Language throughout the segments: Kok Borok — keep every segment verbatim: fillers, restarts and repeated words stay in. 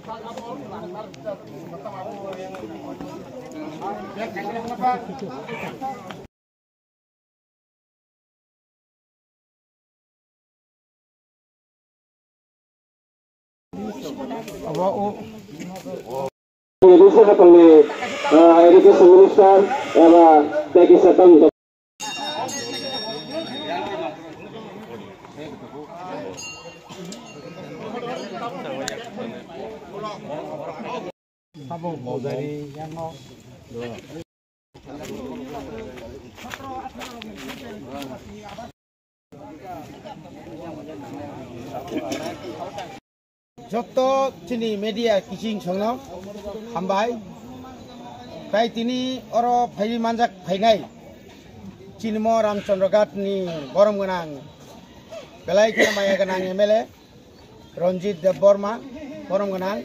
Education ni, ah, Education Minister eba Peggy Shetty. Joto chini media kiching songno hambai. Tai tini oro phaiwi manjak phainai chini mo Ramchandra Ghat ni borom gwnang, belai kheno maya gwnang M L A Ranjit Debbarma, borom gwnang.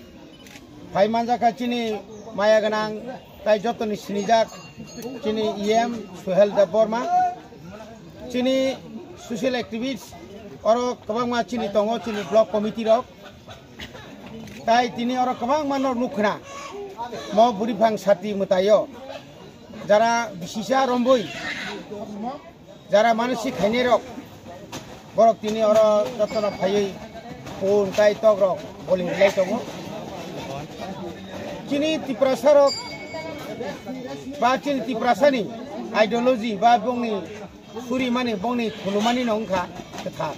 Phai manjak kha chini maya gwnang tai jotoni sinijak chini E M Suhel Debbarma, chini social activist oro kwbangma chini tongo, chini block committee rok. Tai tini oro kwbangma no nukkhna mo bwrwi phang sati mwtaio jara bisisa romboi, jara manasik khainai rok, borok tini oro jotono phaiwi phone tai tok rok boli rwlai tongo. Chini Tiprasa rok ba chini Tiprasa ni ideology ba bongni suri mani, bongni khulumani no wngkha kwthar.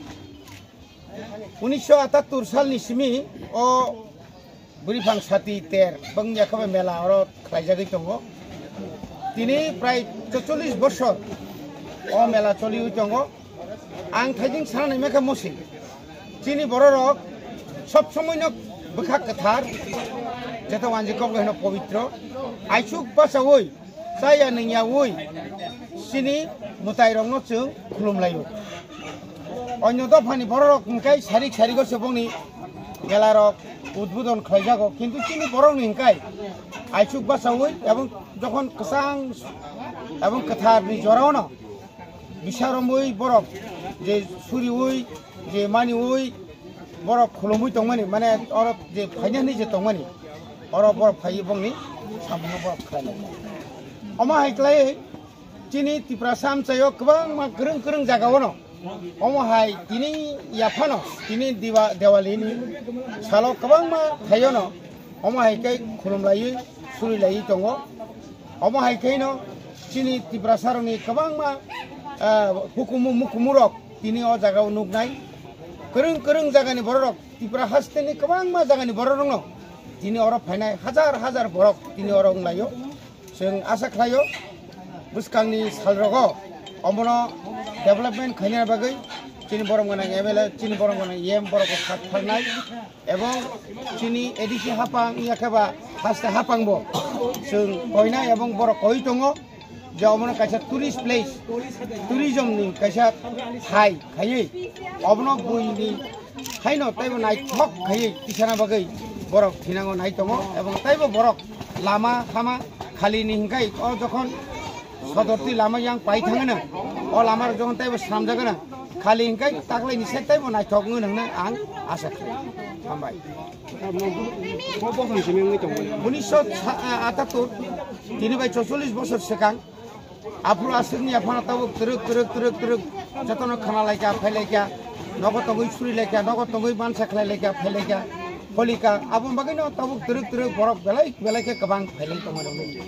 Unisho atattur salni simi o bwrwi phang sati ter bang yakhabai mela oro khlaijagwi tongo. Tini prai chocholish bosor o mela choliwi tongo. Ang thaijing sana naima kha mosi. Chini bororok sob somoino bwkha kwthar, jeta wanji kok hino pobitro. Aisuk basawi chaya nungyawi chini mwtairokno chwng khulumlaio. Onyo dophani bororok hwnkhe sarik sarigo se bongni melarok udbodon khlaijago, kintu chini borokni hwnkhe aisuk basawi ebong jokhon kwchang ebong kwtharni jorao no bisaromwi borok je suriwi je maniwi borok khulumwi tongmani, mane oro je phaina hinwi je tongmani, oro borok phaiwi bongni samungo borok khlainai. Omo hai khlaiwi chini Tiprasa amchaio kwbangma kwrwng kwrwng jagao no omo hai tini yaphano tini Diwa-, Diwali ni salo kwbangma thaio no omo hai khe khulumlaiwi surilaiwi tongo. Omo hai khe no chini Tiprasa rokni kwbangma, ah, hukumu mukumu rok tini o jagao nuknai. Kwrwng kwrwng jagani bororok, Tipra hasteni kwbangma jagani bororokno tini oro phainai hajar hajar borok tini oro wnglaio. Chwng asa khlaio, bwskangni salrogo omono development khaina bagwi chini borom gwnang M L A, chini borom gwnang E M borokbo khat phalnai, ebong chini A D C hapang yakhe ba haste hapangbo chwng koinai ebong borok koi tongo. Je omono kaisa tourist place, tourism ni kaisa hai khaiwi obono buini haino teibo naithok khaiwi tisana bagwi borok thinango nai tongo, ebong teibo borok lama sama khali ni hinkhai o jokhon sodorti lama yang pai thangana, o lama rok jokhon teibo slamjagana khali hinkhai taklai ni side teibo naithok wngwi nangna ang asa khlai. Hambai. Bo bosong simi wngwi tongo. Unisho atattur, tini bai chocholish bosor swkang. Aphuru aswkni aphano tabuk twrwk, twrwk, twrwk, twrwk, jotono khana laikha, phai laikha, nogo tongwi suri laikha, nogo tongwi mansa khlai laikha, phai laikha, pholi kha. Aboni bagwino tabuk twrwk, twrwk borok belai, belai khe kwbang phai lai tongmani.